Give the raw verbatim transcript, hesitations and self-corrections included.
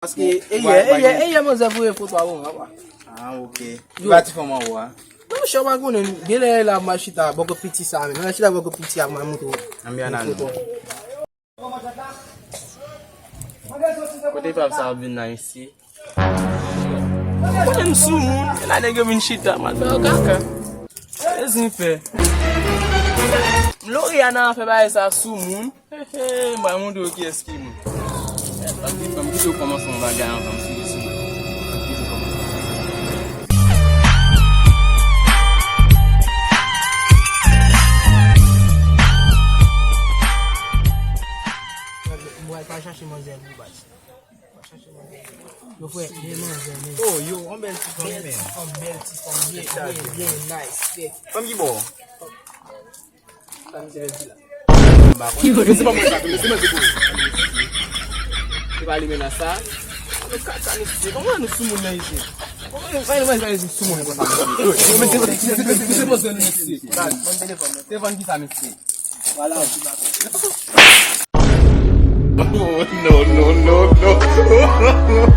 Paske, e yè, e yè, e yè, manzè voye foto a bon, papa. Ah, ok. Yo. Li pa ti fanm anwo a. Non, monchè, w pa konnen, genlè la, m al chita bò kot piti sa menm. M al chita bò kot piti a, m al montre w. Anbyan nan foto. Kote pèp sa ap vin la isi? Kote m sou moun, e la nèg yo vin chita, m al fè yo kaka. Mezanmi fè. Loriana fè bagay sa sou moun. He, he, m pral montre w kiyès ki moun. Ban m kite, ban m kite w kòmanse yon bagay anvan m sou, sou. Ban m kite w kòmanse. M pral chache manzè pou baz. M pral chache manzè. Yo, frè, men manzè, men. Oh, yo, yon bèl ti fanm, men. Bèl ti fanm, bèl ti fanm, byen, byen, byen nice, sexy. Fanm ki bò? Sa misye vle di la. M pa konnen. Men se pa mwen sa, men se mwen ki pou. Se pa li menaj sa. Ann nou kaka mesye. Kòman nou sou moun nan isi? Kòman nou, kòman nou sou moun nan konsa mesye? Yo, men se, se, se, se, se poze nou mesye. Telefòn, telefòn. Telefòn ki sa mesye? Vwala. Oh, no, no, no, no.